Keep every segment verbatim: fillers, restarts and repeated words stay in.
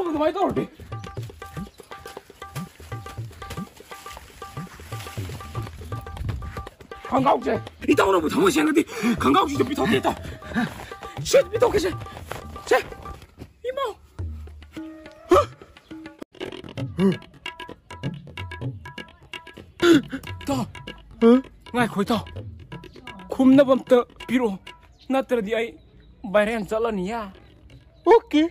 ꯑꯗꯨꯃꯥꯏꯅ ꯇꯧꯔꯗꯤ꯫ ꯈꯪꯒꯥꯎꯁꯦ ꯏꯇꯥꯎꯅꯕꯨ ꯊꯃꯣꯏ ꯁꯦꯡꯉꯗꯤ ꯈꯪꯒꯥꯎꯁꯤꯗ ꯄꯤꯊꯣꯛꯀꯦ, ꯏꯇꯥꯎ꯫ ꯁꯤ ꯄꯤꯊꯣꯛꯀꯦꯁꯦ꯫ ꯁꯦ꯫ ꯏꯃꯥ꯫ ꯏꯇꯥꯎ꯫ ꯉꯥꯏꯈꯣ, ꯏꯇꯥꯎ꯫ ꯈꯨꯝꯅꯕ ꯑꯝꯇ ꯄꯤꯔꯛꯑꯣ꯫ ꯅꯠꯇ꯭ꯔꯗꯤ ꯑꯩ viral ꯆꯠꯂꯅꯤꯌꯦ꯫ Okay.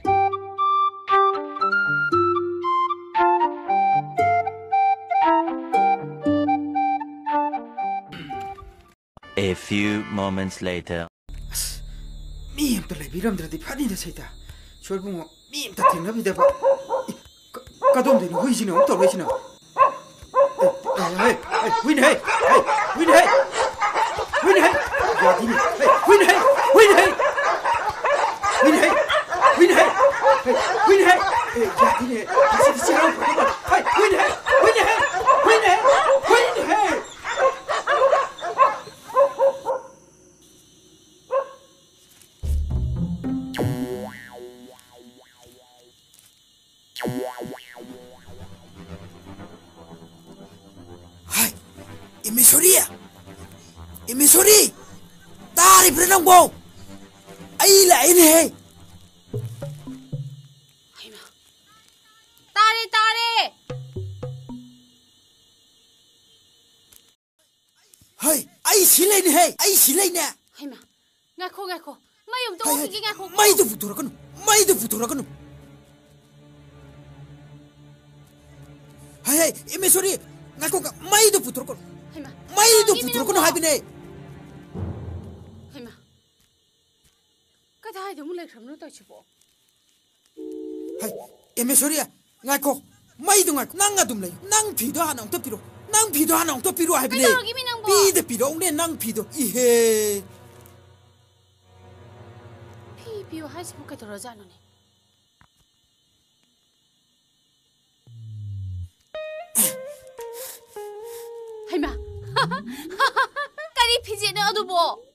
A few moments later. ꯑꯁ, ꯃꯤ ꯑꯝꯇ ꯂꯩꯕꯤꯔꯝꯗ꯭ꯔꯗꯤ ꯐꯅꯤꯗ, ꯁꯩꯇꯥ꯫ ꯁꯣꯏꯕꯨꯡꯉꯣ, ꯃꯤ ꯑꯝꯇ ꯊꯦꯡꯅꯕꯤꯗꯕ꯫ ꯏ, ꯀ-, ꯀꯗꯣꯝꯗꯩꯅꯣ ꯍꯨꯏꯁꯤꯅ ꯑꯃꯨꯛ ꯇꯧꯔꯛꯏꯁꯤꯅ? ꯑꯦ, ꯑꯦ, ꯍꯦ, ꯍꯦ, ꯍꯨꯏꯅꯦ, ꯍꯦ, ꯍꯦ, ꯍꯨꯏꯅꯦ, ꯍꯦ, ꯍꯨꯏꯅꯦ, ꯍꯦ, ꯌꯥꯗꯦꯅꯦ, ꯍꯦ, ꯍꯨꯏꯅꯦ, ꯍꯦ, ꯍꯨꯏꯅꯦ, ꯍꯦ, ꯍꯨꯏꯅꯦ, ꯍꯦ, ꯍꯦ, ꯍꯨꯏꯅꯦ, ꯍꯦ, ꯑꯦ, ꯌꯥꯗꯦꯅꯦ, ꯉꯁꯤꯗꯤ ꯆꯦꯔꯥꯎ ꯐꯗꯧꯕ, ꯍꯦ, ꯍꯨꯏꯅꯦ, ꯍꯦ, ꯍꯨꯏꯅꯦ, ꯍꯦ, ꯍꯨꯏꯅꯦ, ꯍꯦ, ꯍꯨꯏꯅꯦ, ꯍꯦ꯫ ꯍꯥꯏ, ꯏꯃꯦꯁꯣꯔꯤ! ꯏꯃꯦꯁꯣꯔꯤ! ꯇꯥꯔꯤꯕ꯭ꯔꯥ ꯅꯪꯕꯣ? ꯑꯩ ꯂꯥꯛꯏꯅꯦꯍꯦ! ꯍꯩꯃꯥ! ꯇꯥꯔꯦ, ꯇꯥꯔꯦ! ꯍꯩ, ꯑꯩ ꯁꯤ ꯂꯩꯅꯦ, ꯍꯩ, ꯑꯩ ꯁꯤ ꯂꯩꯅꯦ꯫ ꯍꯩꯃꯥ, ꯉꯥꯏꯈꯣ, ꯉꯥꯏꯈꯣ꯫ ꯃꯩ ꯑꯝꯇ ꯍꯩ, ꯍꯩ, ꯑꯣꯟꯈꯤꯒꯦ, ꯉꯥꯏꯈꯣꯀꯣ꯫ ꯃꯩꯗꯨ ꯄꯨꯊꯣꯔꯛꯀꯅꯨ, ꯃꯩꯗꯨ ꯄꯨꯊꯣꯔꯛꯀꯅꯨ꯫ ꯍꯩ, ꯍꯩ, ꯏꯃꯦꯁꯣꯔꯤ, ꯉꯥꯏꯈꯣ, ꯉꯥ-, ꯃꯩꯗꯨ ꯄꯨꯊꯣꯔꯛꯀꯅꯨ꯫ ꯍꯩꯃꯥ, ꯃꯩꯗꯨ ꯀꯅꯥꯒꯤꯅꯣ ꯄꯨꯊꯣꯔꯛꯀꯅꯨ ꯅꯪꯕꯣ? ꯍꯥꯏꯕꯅꯦ꯫ ꯍꯩꯃꯥ, ꯀꯗꯥꯏꯗ ꯑꯃꯨꯛ ꯂꯩꯈ꯭ꯔꯕꯅꯣ ꯇꯧꯔꯤꯁꯤꯕꯣ? ꯍꯩ, ꯏꯃꯦꯁꯣꯔꯤ, ꯉꯥꯏꯈꯣ꯫ ꯃꯩꯗꯣ ꯉꯥꯏꯈꯣ꯫ ꯅꯪ ꯑꯗꯨꯝ ꯂꯩꯌꯨ꯫ ꯅꯪ ꯐꯤꯗꯣ ꯍꯥꯟꯅ ꯑꯃꯨꯛꯇ ꯄꯤꯔꯛꯑꯣ꯫ ꯅꯪ ꯐꯤꯗꯣ ꯍꯥꯟꯅ ꯑꯃꯨꯛꯇ ꯄꯤꯔꯛꯑꯣ ꯍꯥꯏꯕꯅꯦ꯫ ꯀꯩꯗꯧꯔꯒꯦꯃꯤ ꯅꯪꯕꯣ? ꯄꯤꯗ ꯄꯤꯔꯛꯎꯅꯦ, ꯅꯪ ꯐꯤꯗꯣ꯫ ꯏꯍꯦ꯫ ꯐꯤ ꯄꯤꯌꯨ ꯍꯥꯏꯁꯤꯕꯨ ꯀꯩꯗꯧꯔꯖꯥꯠꯅꯣꯅꯦ? ꯍꯩꯃꯥ! ꯀꯔꯤ ꯐꯤꯖꯦꯠꯅꯣ ꯑꯗꯨꯕꯣ?